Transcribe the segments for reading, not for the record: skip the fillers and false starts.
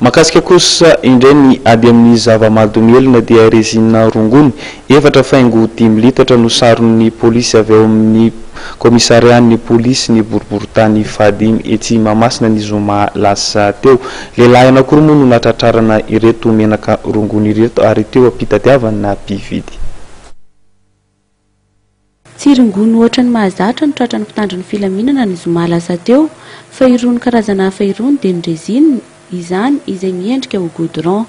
Mahakasika kosa indray ny ady amin'ny zava-mahadomelina dia résine rongony 4,5 litatra no saron'ny polisy avy ao amin'ny commissariat-n'ny polisy ny boriborintany fahadimy etsy Mahamasina ny zoma lasa teo. Lehilahy anankiroa moa no natratrarana ireto menaka rongony ireto ary teo am-pitadiavana mpividy. Tsy rongony ohatra ny mahazatra no tratran'ny mpitandro ny filaminana ny zoma lasa teo, fa irony karazana hafa irony dia ny résine izany izay miendrika ho goudron.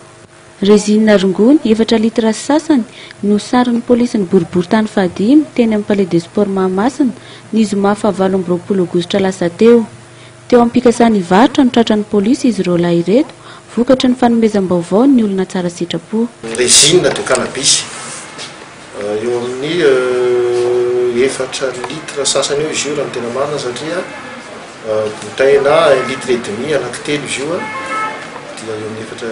Résine rongony efatra litra sy sasany no saron'ny polisy ny boriborintany fahadimy teny amin'ny Palais des Sports Mahamasina ny zoma faha-28 aogositra lasa teo. Teo am-pikasana hivarotra no tratran'ny polisy izy ireo lahy ireto vokatry ny fanomezam-baovao ny olona tsara sitrapo. Résine de cannabis eo amin'ny 4 litre sasany eo izy io raha ny tena marina, satria bouteille 1 litre et demi anankitelo izy io, dia eo amin'ny efatra,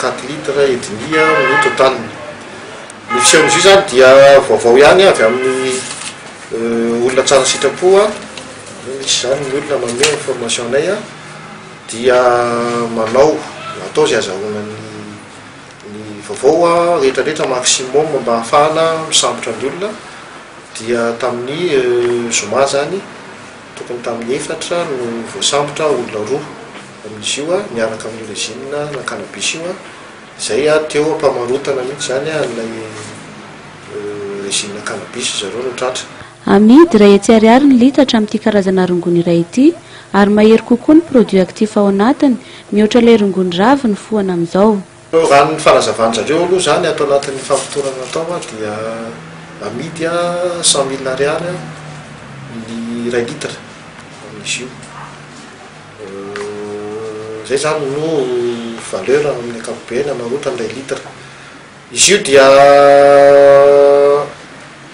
4 litres et demi no total-ny. Ny fisehon'izy io zany dia vaovao ihany avy amin'ny olona tsara sitrapo. Misy zany ny olona manome information anay, dia manao atao zay azahoana ny vaovao rehetrarehetra maximum mba ahafahana misambotra ny olona. Dia tamin'ny zoma zany, tokony tamin'ny 4 no voasambotra olona roa amin'izy io miaraka amin'io résine na cannabis io, zay teo ampamarotana mihitsy zany an'ilay résine cannabis zareo no tratra. Amidy 100 ariary ny litatra amin'ity karazana rongony iray ity, ary mahery kokoa ny produit actif ao anatiny mihoatra ilay rongony raviny fohana amin'izao. Raha ny fanazavan-jareo aloha zany ato anatin'ny famotorana atao dia amidy 100 000 ariary ny 1 litre amin'izy io. Zay zany no valeur amin'ny ankapobeny amarotana 1 litre izy io. Dia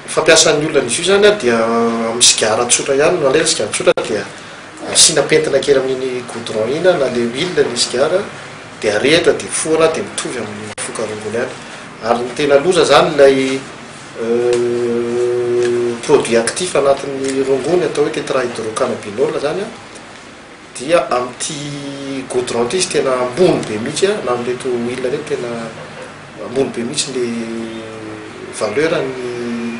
fampiasan'ny olona an'izy io zany dia amin'ny sigara tsotra ihany no alaina, sigara tsotra dia asiana pentina kely amin'iny goudron iny na le huile ny sigara, de arehitra, de fohana, de mitovy amin'ny mifoka rongony ihany. Ary ny tena loza zany, ilay produit actif anatin'ny rongony atao hoe tétrahydrocannabinol zany dia amin'ity goudron ty izy tena ambony be mihitsy na amin'reto huile reto tena ambony be mihitsy le valeur ny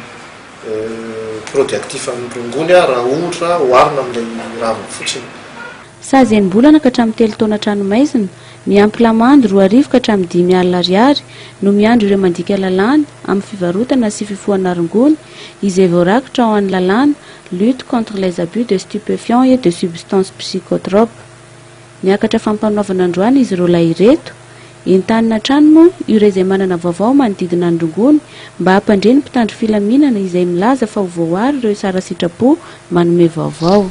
produit actif amin'ny rongony raha ohatra oharina amin'ilay raviny fotsiny. Sazy enim-bolana ka hatramin'ny 3 taona tranomaizina miampy lamandy 200 ka hatramin'ny 50 000 ariary no miandry ireo mandika lalàna amin'ny fivarotana sy fifohana rongony, izay voarakitra ao an'ny lalàna lutte contre les abus de stupéfiants et de substances psychotropes. Niakatra fampanoavana androany izy ireo lahy ireto. Entanina hatrany moa ireo izay manana vaovao manodidina ny rongony mba hampandre ny mpitandro filaminana, izay milaza fa ho voaaro ireo tsara sitrapo manome vaovao.